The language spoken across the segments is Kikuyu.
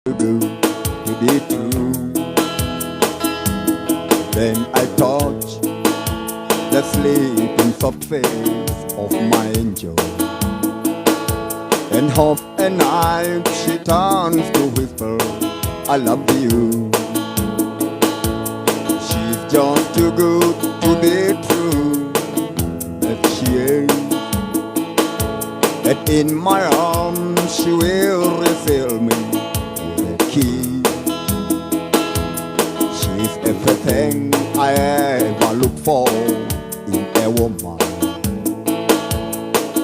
Good to be true. Then I touch the sleeping soft face of my angel, and half a night she turns to whisper, I love you. She's just too good to be true, that she is. That in my arms she will refill me with a key. She's everything I ever look for in a woman.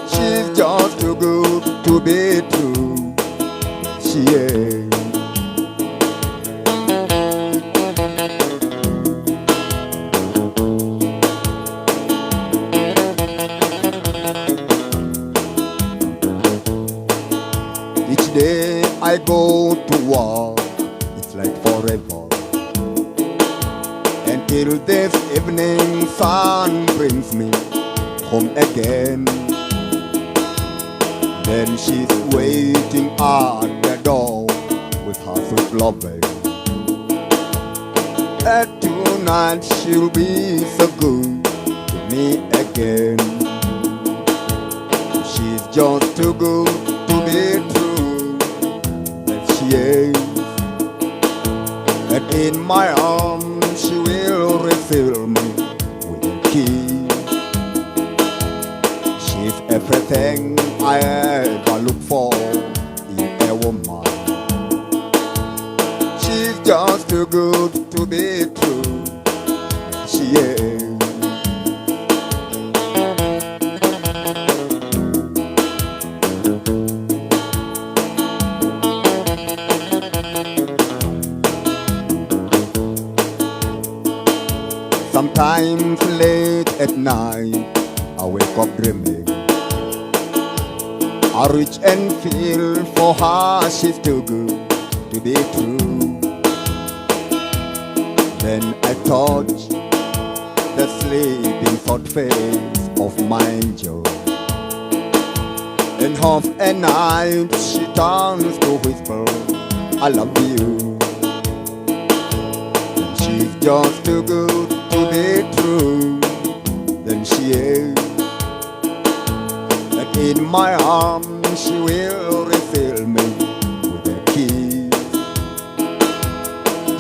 She's just too good to be true. She is. Each day I go to work, it's like forever. Until this evening sun brings me home again. Then she's waiting at the door with her sweet loving. And tonight she'll be so good to me again. She's just too good to be true, that she is. And in my arms she will refill me with a key. She's everything I ever look for in a woman. She's just too good to be true. She is. Sometimes late at night, I wake up dreaming. I reach and feel for her, she's too good to be true. Then I touch the sleeping soft face of my angel. And half a night she turns to whisper, I love you. And she's just too good to be true. Then she is. And in my arms she will refill me with a kiss.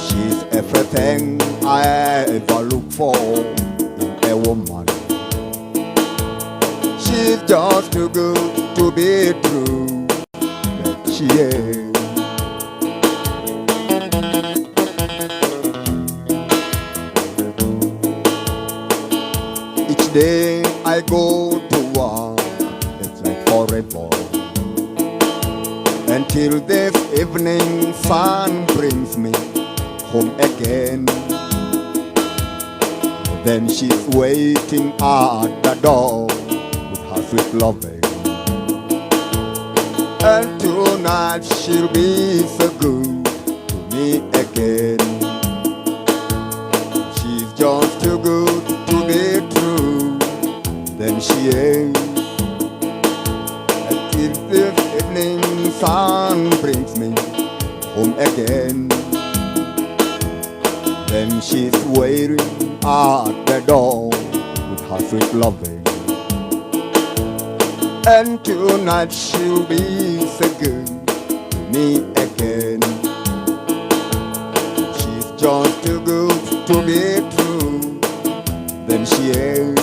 She's everything I ever look for in a woman. She's just too good to be true. That she is. Each day I go to work, it's like forever. Until this evening sun brings me home again. Then she's waiting at the door with her sweet loving. And tonight she'll be so good to me again. She's just too good to be true. Then she is. Until this evening sun brings me home again. Then she's waiting at the door with her sweet loving. And tonight she'll be so good to me again. She's just too good to be true. Then she is.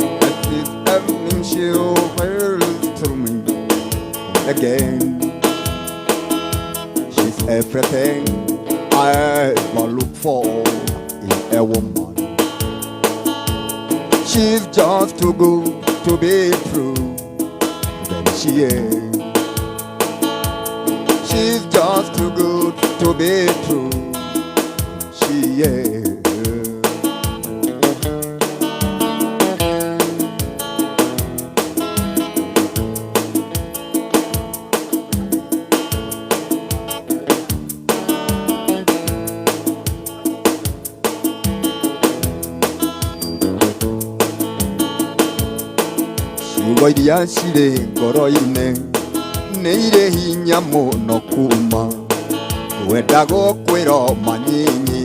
And this evening she'll wail to me again. She's everything I ever look for in a woman. She's just too good to be true. Then she is. She's just too good to be true. She is. Ciugo iria cirĩ ngoro-inĩ Nĩ irĩ hinya mũno kuma wenda gũkwĩra manyinyi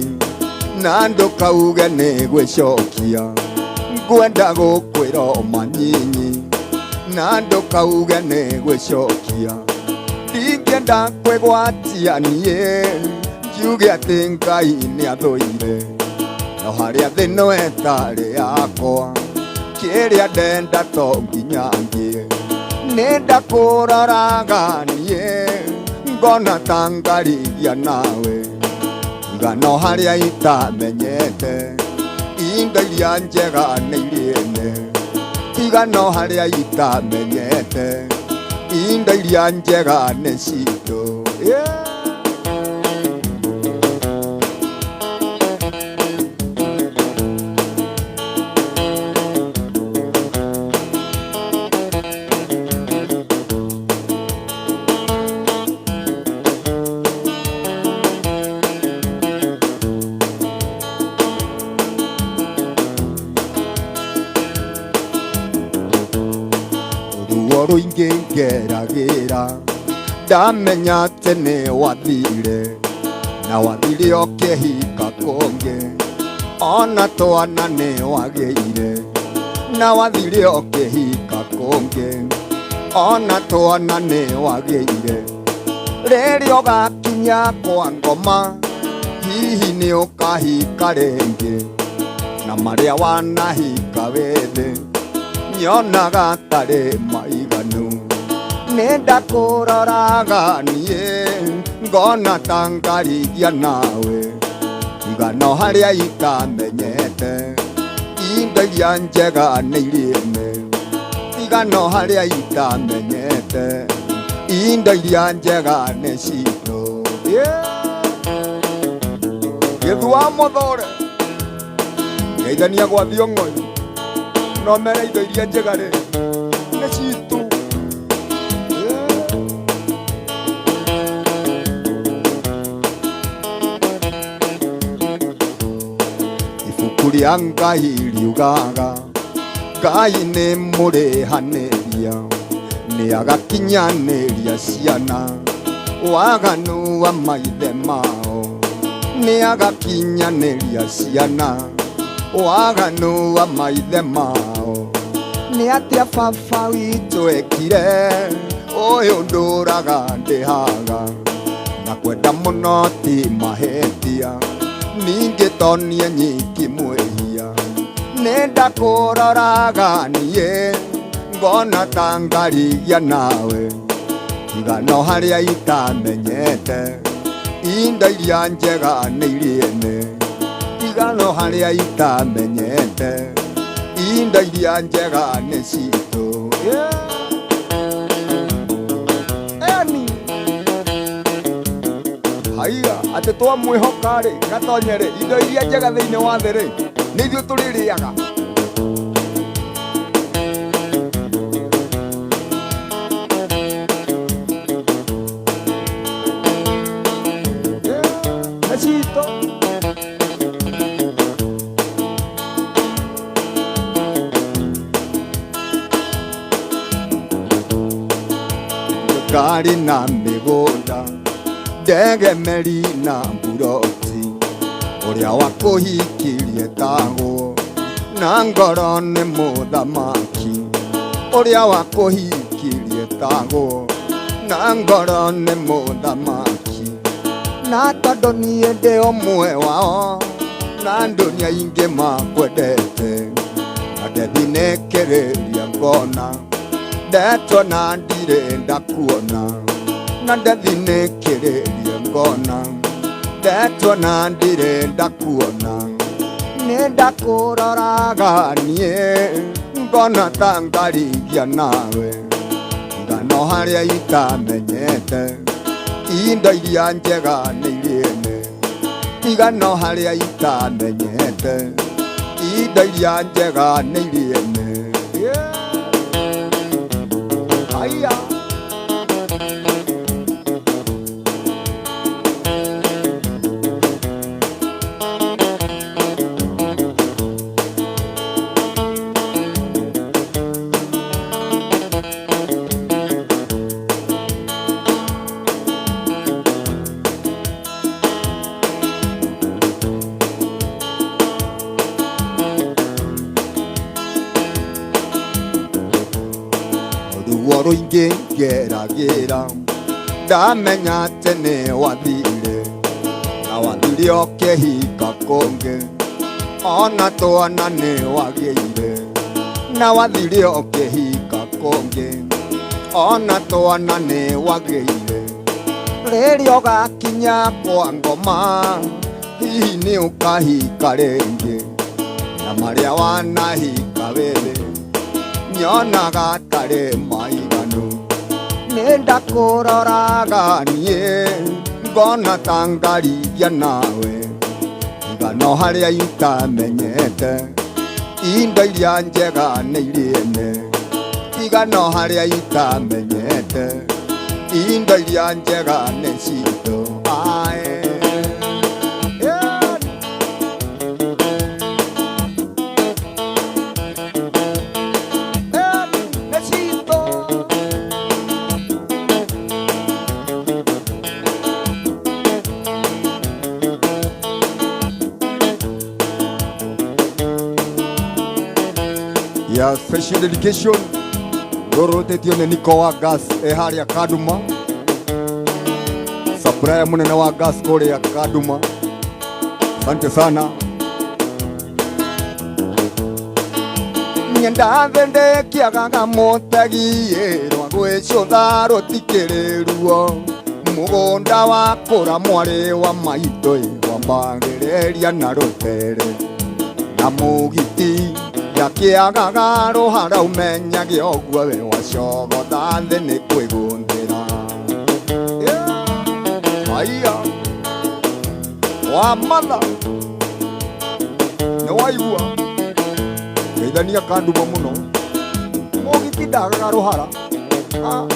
na ndũkauge nĩ gwĩcokia ngwenda gũkwĩra manyinyi na ndũkauge nĩ gwĩcokia ndingĩenda kwĩgwatia niĩ njuge atĩ Ngai nĩathũire no harĩa thĩ no ĩtarĩ yakwa kĩrĩa ndenda to nginya ngĩe nĩndakũroraga niĩ ngona ta ngarigia nawe tiga no harĩa itamenyete indo iria njega nĩ irĩene tiga no harĩa itamenyete indo iria njega nĩ citũ yeah. Ruo rũingĩ ngeragĩra ndamenya atĩ nĩ wathire na wathire ũkĩhika kũngĩ ona twana nĩ wagĩire na wathire ũkĩhika kũngĩ ona twana nĩ wagĩire rĩrĩa ũgakinya kwa ngoma hihi nĩ ũkahika rĩngĩ na marĩa wanahika wĩthĩ nyonaga tarĩ maiganu nĩndakũroraga niĩ ngona ta ngarigia nawe tiga no harĩa itamenyete indo iria njega nĩ irĩene tiga no harĩa itamenyete indo iria njega nĩ citũ yeah. Gĩthua mũthore ngeithania gwa thiong'oi no mere indo iria njega rĩ nĩ citũ yeah. Ibuku rĩa Ngai riugaga Ngai nĩ mũrĩhanĩria nĩ agakinyanĩria ciana waganu wa maithe mao nĩ agakinyanĩria ciana waganu wa maithe mao nĩ atĩa baba witũ ekire ũyũ ndũraga ndĩhaga na kwenda mũno ti mahĩtia ningĩ to niĩ nyiki mwĩhia nĩndakũroraga niĩ ngona ta ngarigia nawe tiga no harĩa itamenyete indo iria njega nĩ irĩene tiga no harĩa itamenyete indo iria njega nĩ citũ yeah. Eni haiya atĩ twamwĩhoka rĩ gatonye rĩ indo iria njega thĩinĩ wa thĩ rĩ nĩ ithuĩ tũrĩrĩaga. Nĩ citũ. Ngari na mĩgũnda ndege meri na mburoti ũrĩa wakũhikirie tagwo na ngoro nĩ mũthamaki ũrĩa wakũhikirie tagwo na ngoro nĩ mũthamaki na tondũ niĩ ndĩ ũmwe wao na andũ nĩ aingĩ makwendete na ndethinĩkĩrĩria ngona ndetwo na ndirĩ ndakuona na ndethinĩkĩrĩria ngona ndetwo na ndirĩ ndakuona nĩndakũroraga niĩ ngona ta ngarigia nawe tiga no harĩa itamenyete indo iria njega nĩ irĩene tiga no harĩa itamenyete indo iria njega nĩ irĩene yeah. Haiya. Rũingĩ ngeragĩra ndamenya atĩ nĩ wathire na wathire ũkĩhika kũngĩ ona twana nĩ wagĩire na wathire ũkĩhika kũngĩ ona twana nĩ wagĩire rĩrĩa ũgakinya kwa ngoma hihi nĩ ũkahika rĩngĩ na marĩa wanahika wĩthĩ nyonaga tarĩ maiganu nĩ ndakũroraga niĩ ngona ta ngarigia nawe tiga no harĩa itamenyete indo iria njega nĩ irĩene tiga no harĩa itamenyete indo iria njega nĩ citũ ae. Yeah. Nĩ citũ. Ya special dedication rũrũtĩtio nĩ Niko wa gas e harĩa Kaduma, supplier mũnene wa gas kũrĩa Kaduma. Asante sana. Nyenda thĩ ndĩkĩagaga mũtegi rwa gwĩcũtha rũtikĩrĩ ruo mũgũnda wakũra mwarĩ wa maitũ wambagĩrĩria na rũtere na mũgiti ndakĩagaga rũhara ũmenyage ũguo we wacogotha thĩ nĩ kwĩgũndĩra. Haiya wa matha nĩ waigua geithania Kanduma mũno mũgiti ndagaga rũhara. Ah.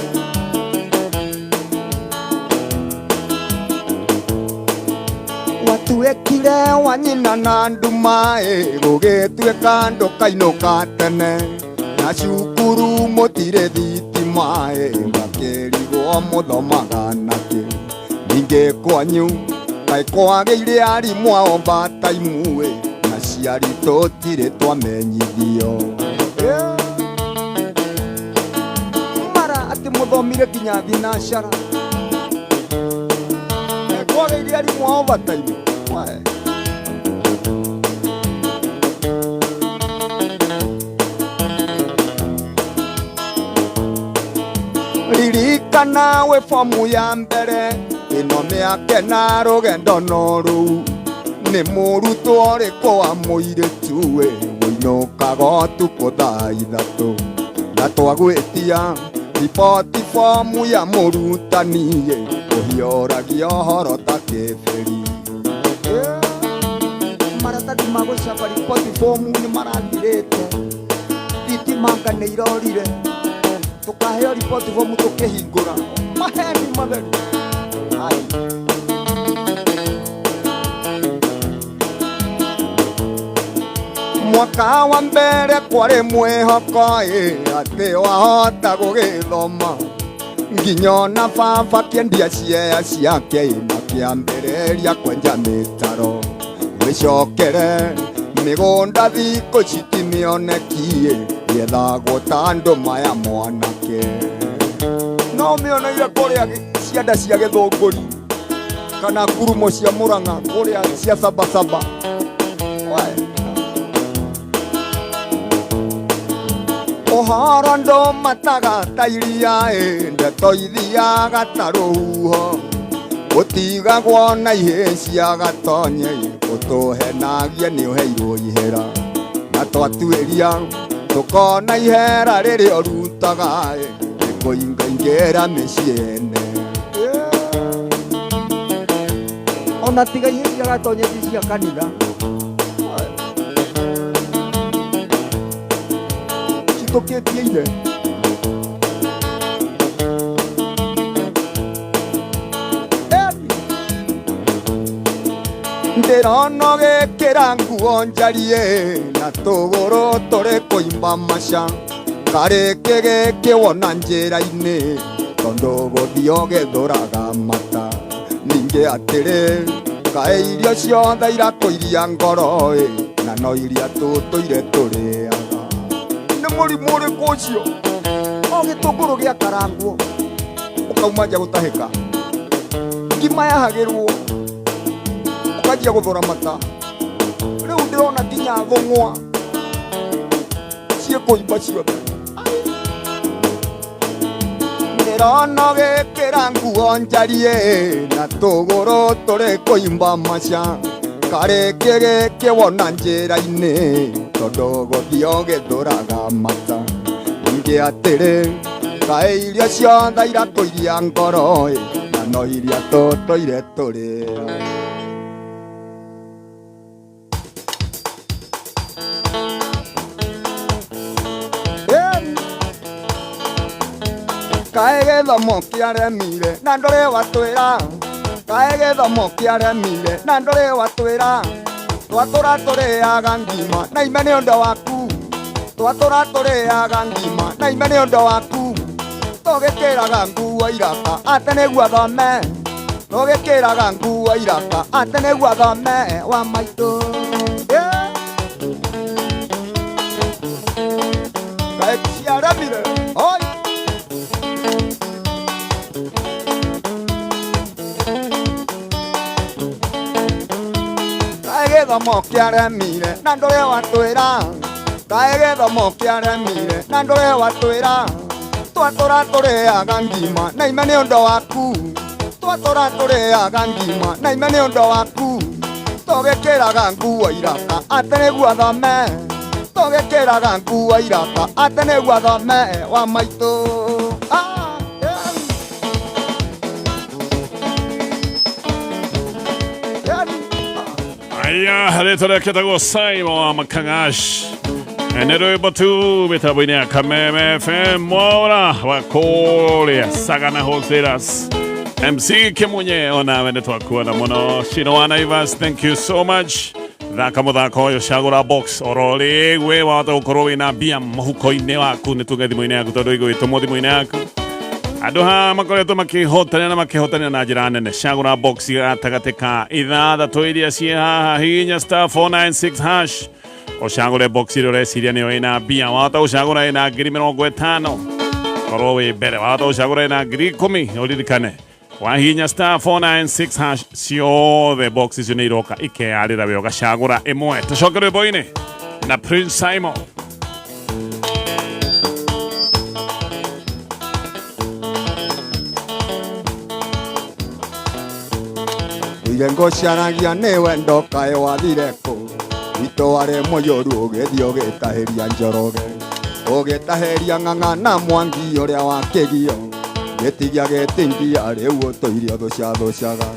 Watuĩkire wa nyina na nduma ĩ gũgĩtuĩka ndũkainũka tene na cukuru mũtirĩ thitima ĩ ngakĩrigwo mũthomaga nakĩ ningĩ kwanyu kaĩ kwagĩire arimũ ao bataimu ĩ na ciari tũtirĩ twamenyithio. Yeah. Mara atĩ mũthomire nginya thinacara kwagĩire arimũ ao bataimu. Wae. Ririkana wĩ fomu ya mbere ĩno mĩake na rũgendo no rũu nĩ mũrutwo ũrĩkũ wa mũirĩtu ĩ wũinũkaga ũtukũ thaa ithatũ na twagwĩtia riboti fomu ya mũrutani ĩ ũhiũragia ũhoro ta kĩbĩri. Yeah. Maratathi ma gũcaba riboti fomu nĩ marathirĩte thitima nĩ irorire tukaheo riboti fomu tukĩhingũra maheni matheri. Ai. Mwaka wa mbere kwarĩ mwĩhoko ĩ atĩ wahota gũgĩthoma nginya ona baba kĩendia ciea ciake ĩ makĩambĩrĩria kwenja mĩtaro wĩcokere mĩgũnda thikũ citimĩoneki yethagwo ta ndũma ya mwanake no mĩoneire kũrĩa cianda cia gĩthũngũri kana ngurumo cia Mũrang'a kũrĩa cia sabasaba. Wae. Ũhoro ndũmataga ta iria ĩ ndeto ithiaga ta rũhuho gũtigagwo na ihĩĩ cia gatonye ũtũhenagie nĩ ũheirwo ihera na twatuĩria tũkona ihera rĩrĩa ũrutaga ĩ nĩ kũingaingĩra mĩciĩ ene. Ona tiga ihĩĩ cia gatonye ti cia kanitha citũkĩtie ithe. Ndĩrona ũgĩkĩra nguo njarie na tũgũrũ tũrĩ kũimba maca karĩ kĩgĩkĩ wona njĩra-inĩ tondũ gũthiĩ ũgĩthũraga mata ningĩ atĩrĩ kaĩ irio ciothe irakũiria ngoro ĩ na no iria tũtũire tũrĩaga nĩ mũrimũ ũrĩkũ ũcio? Gĩtũngũrũ gĩakarangwo ũkauma nja gũtahĩka, ngima yahagĩrwo ũkanjia gũthora mata. Rĩu ndĩrona nginya thũng'wa ciĩkũimba ciothe. Ndĩrona ũgĩkĩra nguo njarie na tũgũrũ tũrĩ kũimba maca, karĩkĩ gĩkĩ wona njĩra-inĩ tondũ gũthiĩ ũgĩthũraga mata. Ningĩ atĩrĩ, kaĩ irio ciothe irakũiria ngoro ĩ, na no iria tũtũire tũrĩa. Kaĩ gĩthomo kĩaremire na ndũrĩ watwĩra, kaĩ gĩthomo kĩaremire na ndũrĩ watwĩra, twatũra tũrĩaga ngima na ime nĩ ũndũ waku, twatũra tũrĩaga ngima na ime nĩ ũndũ waku, tũgĩkĩraga nguo iraka atĩ nĩguo thome, tũgĩkĩraga nguo iraka atĩ nĩguo thome wa maitũ. Yeah. Kaĩ ciaremire oi. Kaĩ gĩthomo kĩaremire na ndũrĩ watwĩra, kaĩ gĩthomo kĩaremire na ndũrĩ watwĩra, twatũra tũrĩaga ngima na ime nĩ ũndũ waku, twatũra tũrĩaga ngima na ime nĩ ũndũ waku, tũgĩkĩraga nguo iraka atĩ nĩguo thome, tũgĩkĩraga nguo iraka atĩ nĩguo thome wa maitũ. Ah, yeah. Yeah. Aya, rĩtwa rĩake etagwo Simon wa Makangash. Nĩ rwĩmbo tu mĩtambo-inĩ ya Kameme FM Mwaura wa kũrĩa Sagana Wholesalers. MC Kimunye onawe nĩ twakuona mũno. Shino wa Naivas, thank you so much. Thaka mũthako ũyũ cagũra box oro rĩu we wahota gũkorwo wĩna mbia mũhuko-inĩ waku nĩ tuge thimũ-inĩ yaku tondũ igũgĩtũmwo thimũ-inĩ yaku. Andũ haha makoretwo makĩhotanĩra na makĩhotanĩra na njĩra nene. Cagũra box gatagatĩ ka ithathatũ iria ciĩ haha, hihinya star 496 hash ũcagũre box ĩrĩa ũreciria nĩyo ĩna mbia. Wahota gũcagũra ĩna 50,000 korwo wĩ mbere, wahota gũcagũra ĩna 10,000. Ũririkane wahihinya star 496 hash ciothe box icio nĩ iroka ikeyarĩra we ũgacagũra ĩmwe. Tũcoke rwĩmbo-inĩ na Prince Simon. Ire ngũcaragia nĩ wendo kaĩ wathire kũ, witũ warĩ mũiyũru ũgĩthiĩ ũgĩtahĩria Njoroge, ũgĩtahĩria Ng'ang'a na Mwangi ũrĩa wa kĩgio, gĩtigia gĩtingia rĩu ũtũire ũthũcathũcaga,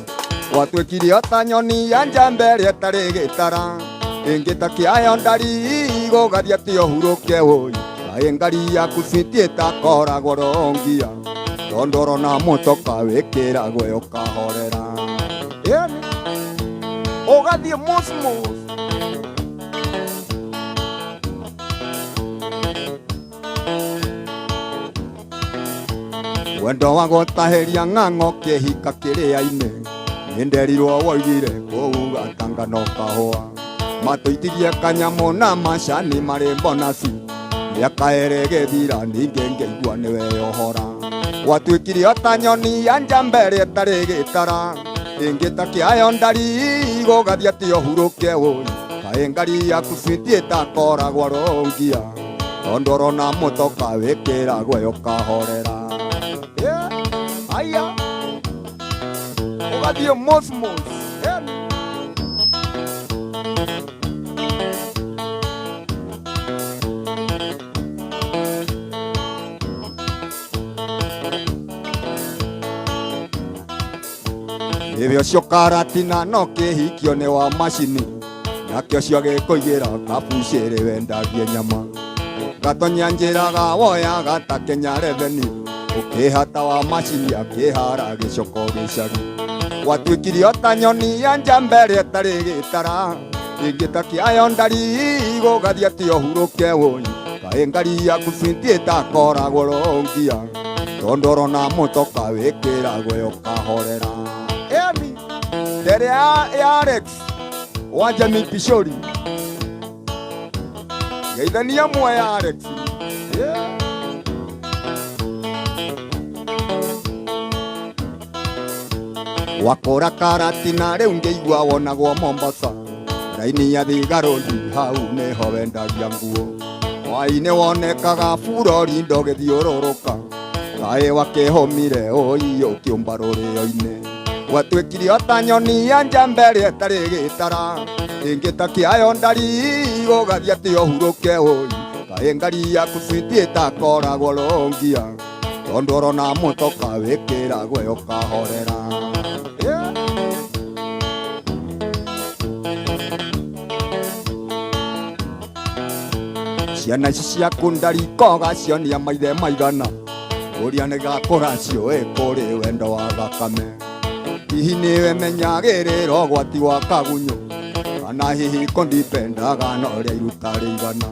watuĩkire o ta nyoni ya njamba ĩrĩa ĩtarĩ gĩtara, ĩngĩ ta kĩayo ndari gũgathiĩ atĩ ũhurũke ũi, kaĩ ngari yaku citi ĩtakoragwo rongia, tondũ ũrona mũtoka wĩkĩragwo ũkahorera. Yani, ũgathiĩ mosmos. Wendo wa gũtahĩria ng'ang'o kĩhika kĩrĩa-inĩ, nĩnderirwo woigire kũu gatangano kahũa, matũitirie kanyamũ na macani marĩ mbonasi, mĩaka ĩrĩ ĩgĩthira ningĩ ngĩigua nĩweyohora, watuĩkire o ta nyoni ya njamba ĩrĩa ĩtarĩ gĩtara, ĩngĩ ta kĩayo ndari gũgathiĩ atĩ ũhurũke ũi, kaĩ ngari yaku citi ĩtakoragwo rũngia, tondũ ũrona mũtoka wĩkĩragwo ũkahorera. Yeah. Aya, ũgathiĩ mosmos. Yeah. Nĩwe ũcio karatina no kĩhikio nĩ wa macini, nakĩo cio gĩkũigĩra kabucĩrĩ wendagie nyama, gatonya njĩraga woyaga ta Kenya Revenue, ũkĩhata wa macini akĩhara gĩcoko gĩcagi, watuĩkire o ta nyoni ya njamba ĩrĩa ĩtarĩ gĩtara, ĩngĩ ta kĩayo ndari gũgathiĩ atĩ ũhurũke ũi, kaĩ ngari yaku citi ĩtakoragwo rũngia, tondũ ũrona mũtoka wĩkĩragwo ũkahorera. Yani, mbere ya Alex wa Jamii Pishori, geithania mwe ya Alex. Yeah. Wakũra karatina rĩu ngĩigua wonagwo Mombasa. Raini ya thigarũni hau nĩho wendagia nguo. Hwaĩ-inĩ wonekaga burori ndũgĩthiũrũrũka. Kaĩ wakĩhũmire ũi ũkĩũmba rũrĩo-inĩ. Gwatuĩkire o ta nyoni ya njamba ĩrĩa ĩtarĩ gĩtara. Ĩngĩ ta kĩayo ndari gũgathiĩ atĩ ũhurũke ũi. Kaĩ ngari yaku switi ĩtakoragwo rũngia. Tondũ ũrona mũtoka wĩkĩragwo ũkahorera. Yeah. Ciana ici ciaku ndarikoga cionia maithe maigana. Ũrĩa nĩgakũra ciũĩ kũrĩ wendo wa thakame. Hihi nĩwe menyagĩrĩra ũgwati wa kagunyũ. Kana hihi kũndipendaga no ũrĩa iruta rĩigana.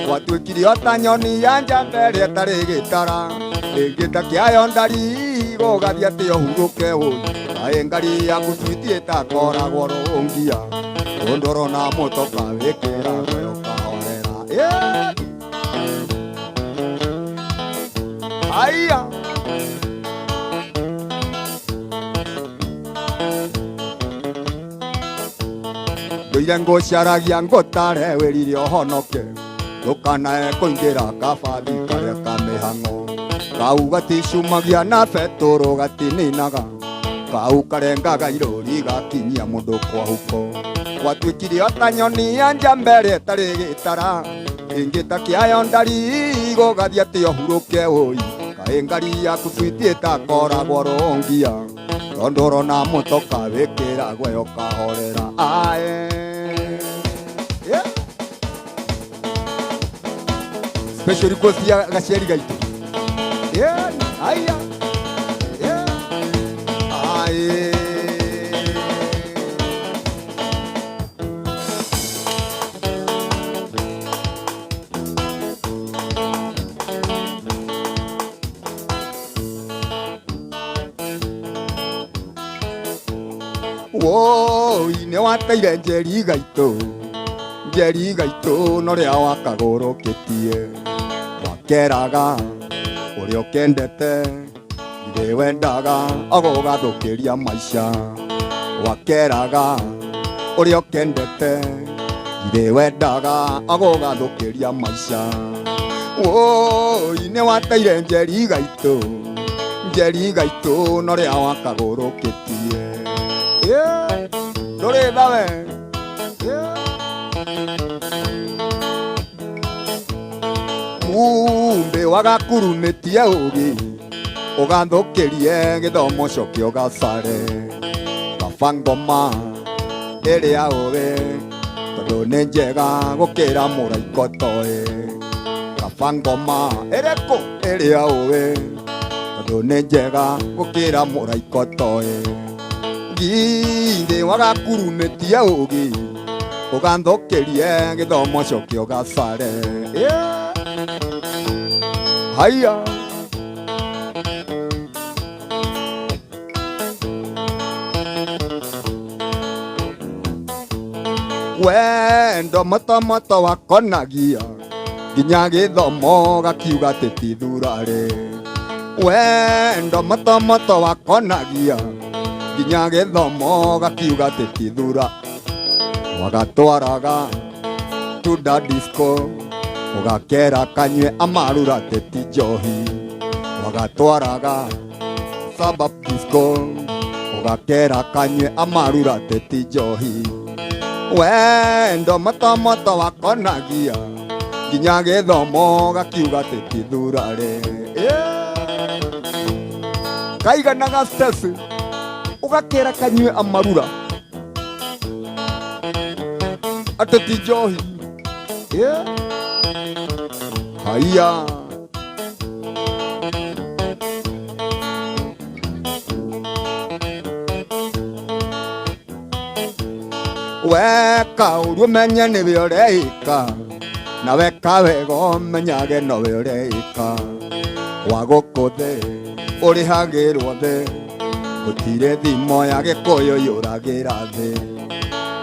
Gwatuĩkire o ta nyoni ya njamba ĩrĩa ĩtarĩ gĩtara. Ĩngĩ ta kĩayo ndari gũgathiĩ atĩ ũhurũke ũi. Kaĩ ngari yaku switi ĩtakoragwo rũngia. Tondũ ũrona mũtoka wĩkĩragwo ũkahorera. Yeah. Aya. Ndũire ngũcaragia ngũtare wĩrire ũhonoke. Ndũkanae kũingĩra kabathi karĩa ka mĩhang'o. Kau gaticumagia na betũrũ gatininaga. Kau karengaga irũri gakinyia mũndũ kwa huko. Gwatuĩkire o ta nyoni ya njamba ĩrĩa ĩtarĩ gĩtara. Ĩngĩ ta kĩayo ndari gũgathiĩ atĩ ũhurũke ũi. Kaĩ ngari yaku switi ĩtakoragwo rũngia. Tondũ ũrona mũtoka wĩkĩragwo ũkahorera. Ae. Yeah. Special request ya gaciari gaitũ. Yeah, aya. Yeah. Ae. Woi, nĩ wateire njeri gaitũ. Njeri gaitũ no rĩa wakagũrũkĩtie. Wakeraga ũrĩa ũkendete githĩ wendaga agũgathũkĩria maica. Wakeraga ũrĩa ũkendete githĩ wendaga agũgathũkĩria maica. Woi, nĩ wateire njeri gaitũ. Njeri gaitũ no rĩa wakagũrũkĩtie. Yeah. Ndũrĩ tha we. Yeah. Mumbĩ wagakurumĩtie ũgĩ ũgathũkĩrie gĩthomo coke ũgacare. Kaba ngoma ĩrĩa ũĩ tondũ nĩ njega gũkĩra mũraika ũtoĩ. Kaba ngoma ĩrĩkũ ĩrĩa ũĩ tondũ nĩ njega gũkĩra mũraika ũtoĩ. Githĩ wagakurumĩtie ũgĩ ũgathũkĩrie gĩthomo coke ũgacare. Yeah. Haiya. Wendo motomoto wakonagia nginya gĩthomo gakiuga atĩ ti thurarĩ. Wendo motomoto wakonagia nginya gĩthomo gakiuga atĩ ti thura. Wagatwaraga tunda disco ũgakera kanyue amarura atĩ ti njohi. Wagatwaraga sabab disco ũgakera kanyue amarura atĩ ti njohi. Wendo motomoto wakonagia nginya gĩthomo gakiuga atĩ ti thurarĩ. Yeah. Kaiganaga stress ũgakera kanyue amarura atĩ ti njohi. Yeah. Haiya. Weka ũru ũmenye nĩwe ũreĩka na weka wega ũmenyage nowe ũreĩka. Wa gũkũ thĩ ũrĩhagĩrwo thĩ gũtirĩ thimo ya gĩkũyũ yũragĩra thĩ.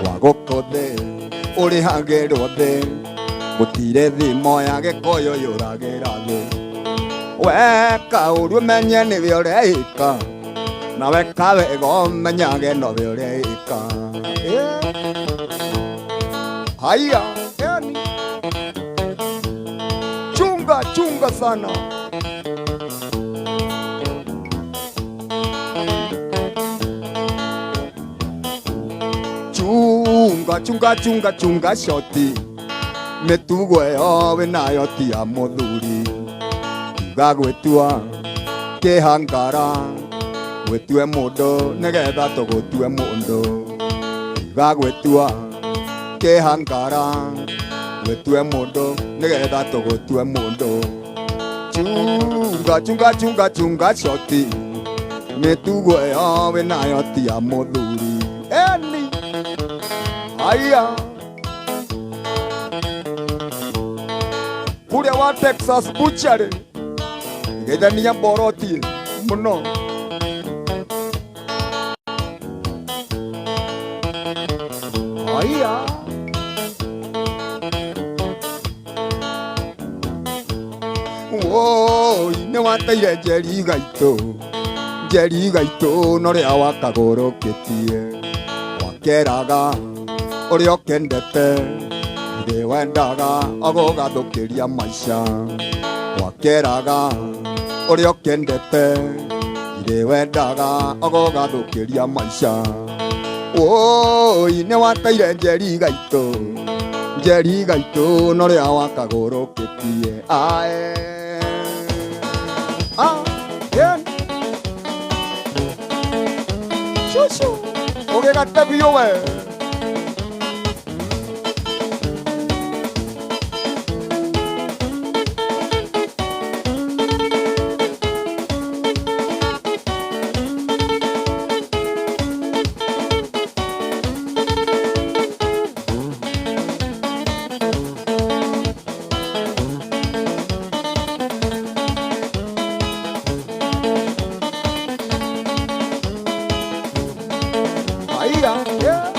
Wa gũkũ thĩ ũrĩhagĩrwo thĩ gũtirĩ thimo ya gĩkũyũ yũragĩra thĩ. Weka ũru ũmenye nĩwe ũreĩka Nawe kawega ũmenyage nowe ũreĩka. Haya, yani chunga chunga sana. Chunga chunga chunga chunga shoti mĩtugo ĩyo wĩnayo ti ya mũthuri tiga gwĩtua kĩhangara gwĩtue mũndũ nĩgetha tũgũtue mũndũ tiga gwĩtua kĩhangara gwĩtue mũndũ nĩgetha tũgũtue mũndũ chunga chunga chunga chunga shoti mĩtugo ĩyo wĩnayo ti ya mũthuri eni aya kũrĩa wa Texas Butchery geithania mborotie mũno. Aya woi nĩ wateire njeri gaitũ njeri gaitũ no rĩa wakagũrũkĩtie wakeraga ũrĩa ũkendete thĩ wendaga ogũgathũkĩria maica wakeraga ũrĩa ũkendete thĩ wendaga ogũgathũkĩria maica woi nĩ wateire njeri gaitũ njeri gaitũ no rĩa wakagũrũkĩtie ae ah, yeah. Shushu ũgĩgate biũ we. Aira, yeah.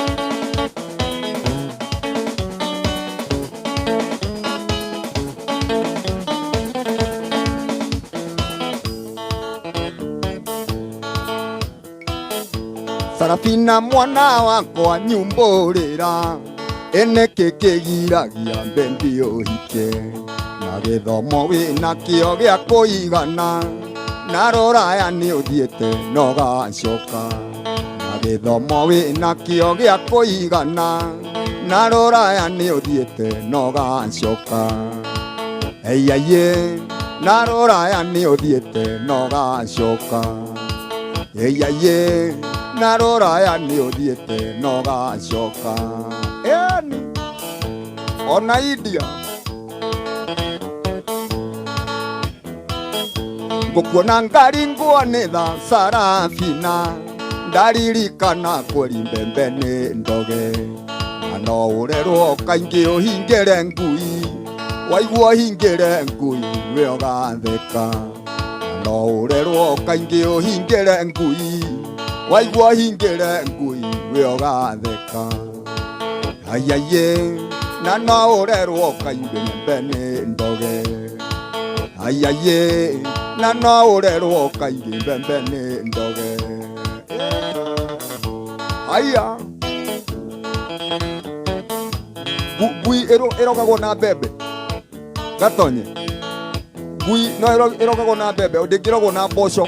Sarafina mwana wakwa nyumbũrĩra ĩnĩkĩ kĩgiragia mbembi ũhike na gĩthomo wĩnakĩo gĩa kũigana na rũraya nĩ ũthiĩte no gacoka na gĩthomo wĩnakĩo gĩa kũigana na rũraya nĩ ũthiĩte no gacoka eiaiĩ na rũraya nĩ ũthiĩte no gacoka eiaiĩ na rũraya nĩ ũthiĩte no gacoka ĩni ona India ngũkuona ngari nguo nĩ tha Sarafina ndaririkana kweri mbembe nĩ ndoge na no ũrerwo kaingĩ ũhingĩre ngui waigua ũhingĩre ngui we ũgatheka na no ũrerwo kaingĩ ũhingĩre ngui waigua ũhingĩre ngui we ũgatheka aiaiĩ na no ũrerwo kaingĩ mbembe nĩ ndoge aiaiĩ na no ũrerwo kaingĩ mbembe nĩ ndoge aya ngui ĩrogagwo na mbembe gatonye ngui no ĩrogagwo na mbembe ndĩngĩrogwo na mboco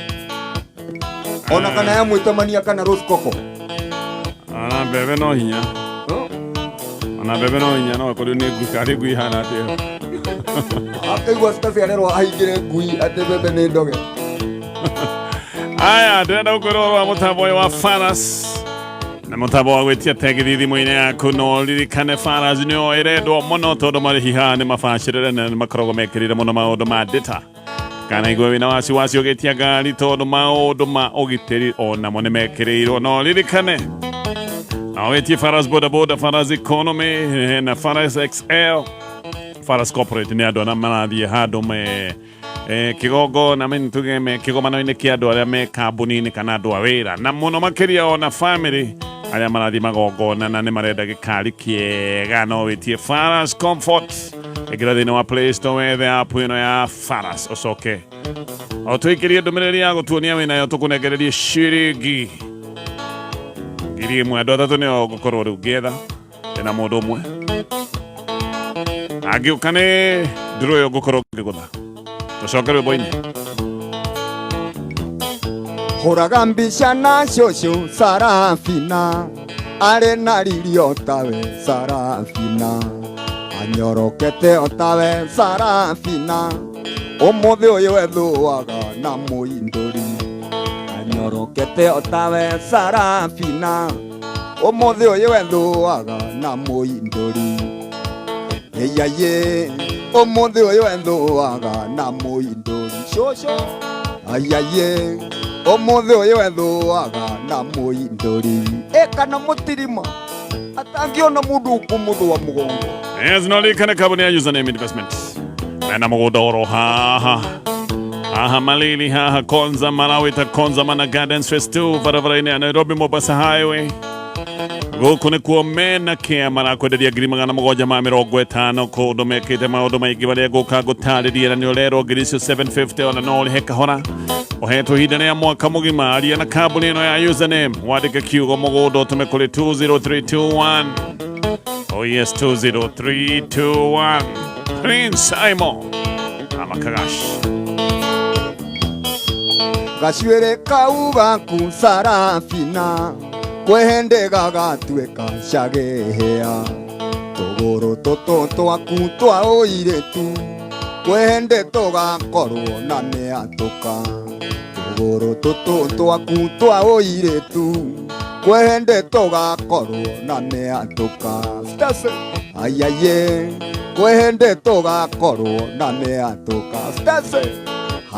ona kana ya mwĩtamania kana rosecoco. Ona mbembe no hinya ona mbembe no hinya no ĩkorirwo nĩ ngui karĩ ngui ihana atĩa. Akaigua citaciarĩrwo ahingĩre ngui atĩ mbembe nĩ ndoge. Aya ndĩrenda gũkwĩra ũhoro wa mũtambo ũyũ wa Faras na mũtambo wa gwĩtia tegithi thimũ-inĩ yaku no ririkane Faras nĩyo ĩrendwo mũno tondũ marĩhi haha nĩ mabacĩrĩre na nĩ makoragwo mekĩrĩire mũno maũndũ ma data kana igwe wĩna wasiwasi ũgĩtia ngari tondũ maũndũ ma ũgitĩri onamo nĩ mekĩrĩirwo no ririkane no wĩtie Faras boda boda Faras economy na Faras XL Faras corporate nĩ andũ arĩa marathiĩ handũ me kĩgongona tuge me kĩgomano-inĩ kĩa andũ arĩa me kambuni-inĩ kana andũ a wĩra na mũno makĩria ona family arĩa marathiĩ magongona na nĩ marenda gĩkari kĩega no wĩtie Faras Comfort ĩkĩra thĩinĩ wa Play Store wethe app ĩno ya Faras ũcoke Ũtũikĩrie ndũmĩrĩri ya gũtuonia wĩnayo tũkũnengererie ciringi 1,000. Andũ atatũ nĩo ngũkorwo rĩu ngĩetha ndĩna mũndũ ũmwe angĩũka nĩ ndũrũ ĩyo ngũkorwo ngĩgũtha. Tũcoke rwĩmbo-inĩ. Hũraga mbica na cũcũ Sarafina, arĩ na riri o tawe Sarafina, anyorokete o tawe Sarafina, ũmũthĩ ũyũ ethũaga na mũindũri. Anyorokete o tawe Sarafina, ũmũthĩ ũyũ ethũaga na mũindũri. Ĩyaye, ũmũthĩ ũyũ ethũaga na mũindũri. Cũcũ, ayaye, ũmũthĩ ũyũ ethũaga na mũindũri. Ĩ kana mũtirima atangĩona mũndũ ũkũmũthũa mũgongo. Yes, no likane kambuni ya Username Investment mena mũgũnda oro haha haha Malili haha Konza Malawi ta Konza Mana Gardens Phase 2 barabara-inĩ ya Nairobi Mombasa Highway. Gũkũ nĩkuo mena kĩa marakwenderia 750,000 kũndũ mekĩte maũndũ maingĩ marĩa ngũka ngũtarĩrie na nĩ ũrerwo ngiri icio 750 ona no ũrĩhe kahora ũhetwo ihinda rĩa mwaka mũgima. Aria na kambuni ĩno ya Username, wandĩke kiugo mũgũnda ũtũme kũrĩ 20321. Oh yes, 20321. Prince Simon Amakagash. Gacuĩrĩ kau gaku Sarafina, kwĩhĩndĩ gagatuĩka cagĩhĩa. Tũgũrũ tũtũ twaku twa ũirĩtu, kwĩhĩndĩ tũgakorwo na mĩatũka. Tũgũrũ tũtũ twaku twa ũirĩtu, kwĩhĩndĩ tũgakorwo na mĩatũka. Stasi, ayaye, kwĩhĩndĩ tũgakorwo na mĩatũka. Stasi,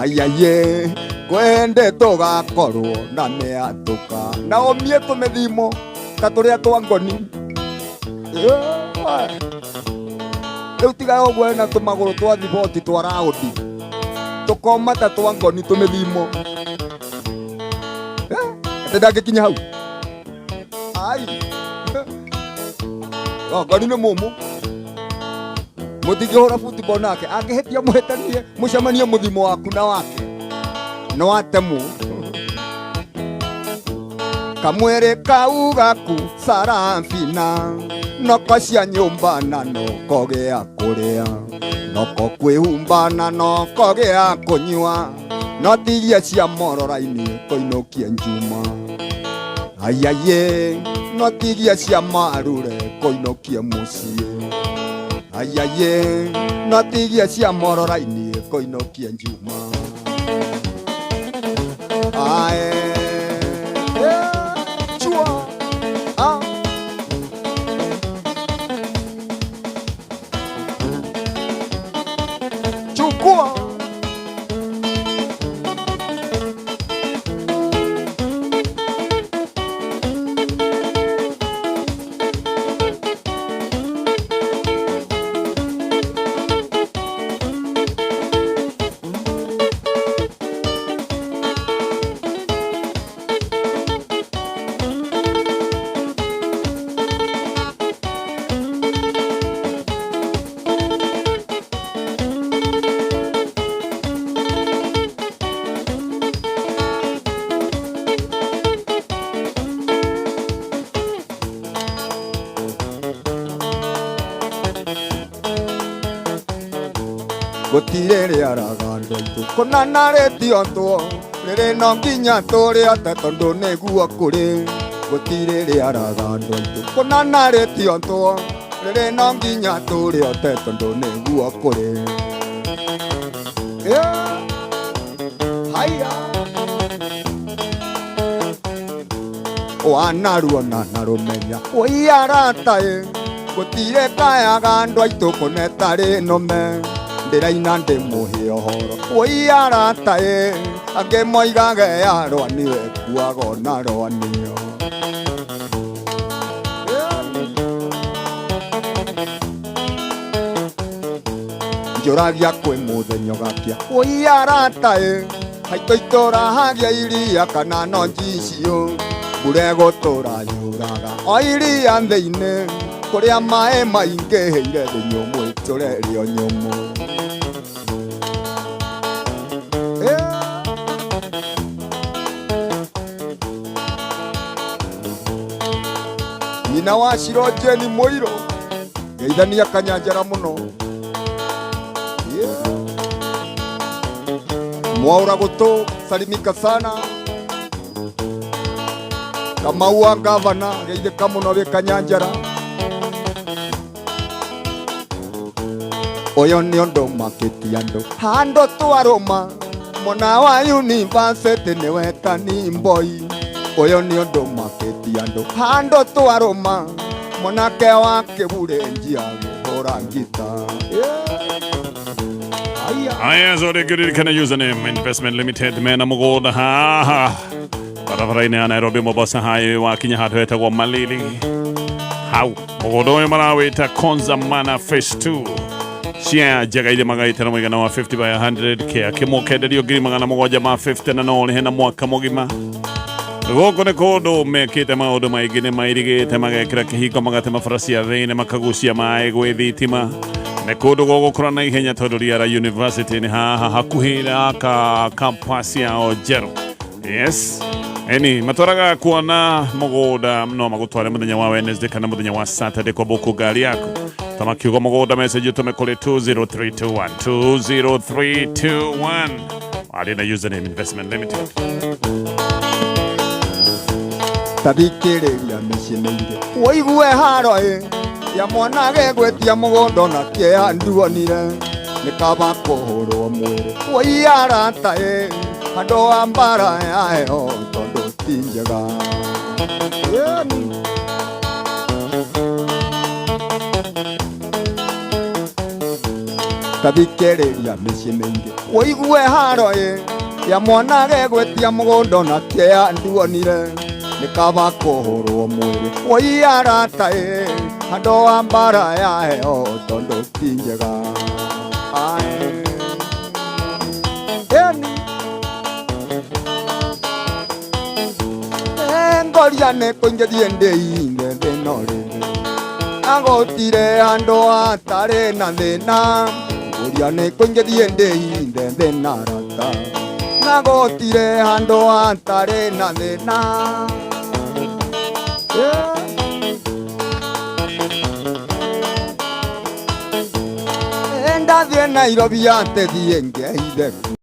ayaye, kwĩhĩndĩ tũgakorwo na mĩatũka. Na ũmie tũmĩthimo ta tũrĩa twa ngoni. Rĩu tiga ũguo na tũmagũrũ twa thiboti twa raũndi tũkoma ta twa ngoni tũmĩthimo. Atĩ ndangĩkinya hau. Ai. Oh, ngoni nĩ mũmũ. Mũtingĩhũra football nake angĩhĩtia mũhĩtanie mũcemanie mũthimo waku na wake no atemwo. Kamwĩrĩ kau gaku Sarafina, noko cia nyũmba na noko gĩa kũrĩa, noko kwĩhumba na noko gĩa kũnyua, no tigia cia mororaini kũinũkie njuma. Ayaye, no tigia cia marure kũinũkie mũciĩ. Ayaye, no tigia cia mororaini kũinũkie njuma. Ae, chua, ah. Chukua. Gũtirĩ rĩaraga andũ aitũ kũna na rĩtiotwo rĩrĩ no nginya tũrĩote tondũ nĩguo kũrĩ. Gũtirĩ rĩaraga andũ aitũ kũna na rĩtiotwo rĩrĩ no nginya tũrĩote tondũ nĩguo kũrĩ. Yeah. Haya. Wanaruona na rũmenya ũiarata ĩ gũtirĩ kayaga andũ aitũ kũnetarĩ nũme ndĩraina ndĩ mũhĩ ũhoro ũiarata ĩ angĩ moigage yarwa niwe kuaga ona rwanio. Njũragia kwĩ mũthenya ũgakia ũiarata ĩ haitũ itũra hagia iria kana no njicio mbura ĩgũtũra yuraga o iria thĩinĩ kũrĩa maĩ maingĩhĩire thĩ nyũmũ ĩtũre ĩrĩ o nyũmũ. Yeah. Nyina wa Ciro Jeni Mũirũ, geithania Kanyanjara mũno. Yeah. Mwaura gũtũ, salimika sana. Kamau wa gavana, geithĩka mũno wĩ Kanyanjara. Ũyũ nĩ ũndũ makĩtie andũ handũ twarũma, mwana wa university nĩwe Kanimboi. Ũyũ nĩ ũndũ makĩtie andũ handũ twarũma, mwanake wa kĩburenji agĩhũra ngita. Yeah. Aya. Aya zote ngĩririkana username Investment Limited mena mũgũnda haha barabara-inĩ ya Nairobi Mombasa Highway wakinya handũ hetagwo Malili hau mũgũnda ũyũ marawĩta Konza Mana Phase 2 cia njega iria magaĩte na mũigana wa 50 by 100 kĩa kĩmwe ũkenderio ngiri magana mũgwanja ma 50 na no ũrĩhe na mwaka mũgima. Gũkũ nĩ kũndũ mekĩte maũndũ maingĩ, nĩ mairigĩte magekĩra kĩhingo, magatema bara cia thĩinĩ, makagucia maĩ gwĩ thitima. Nĩ kũndũ gũgũkũra na ihenya tondũ Riara University nĩ haha hakuhĩ na ka campus yao njerũ. Yes. Eni matwaraga kuona mũgũnda no magũtware mũthenya wa Wednesday kana mũthenya wa Saturday kwa bũkũ ngari yaku. Tama kiugo mũgũnda message ũtũme kũrĩ 20321 20321 arĩ na username Investment Limited. Tathikĩrĩria mĩciĩ mĩingĩ ũigue haro ĩ ya mwana gegwĩtia mũgũnda na kĩeha nduonire, nĩ kaba kũhũrwo mwĩrĩ woi arata ĩ handũ wa mbara ya heho tondũ ti njega. Ĩni. Tathikĩrĩria mĩciĩ mĩingĩ ũigue haro ĩ ya mwana gegwĩtia mũgũnda na kĩeha nduonire, nĩ kaba kũhũrwo mwĩrĩ woi arata ĩ handũ wa mbara ya heho tondũ ti njega. Ae. Ĩni. Ngoria nĩ kũingĩrie ndĩinde thĩna ũrĩndĩ agũtire handũ hatarĩ na thĩna. Ngoria nĩ kũingĩrie ndĩinde thĩna rata na gũtire handũ hatarĩ na thĩna. Yeah. Ndathiĩ Nairobi atĩthiĩ ngeithe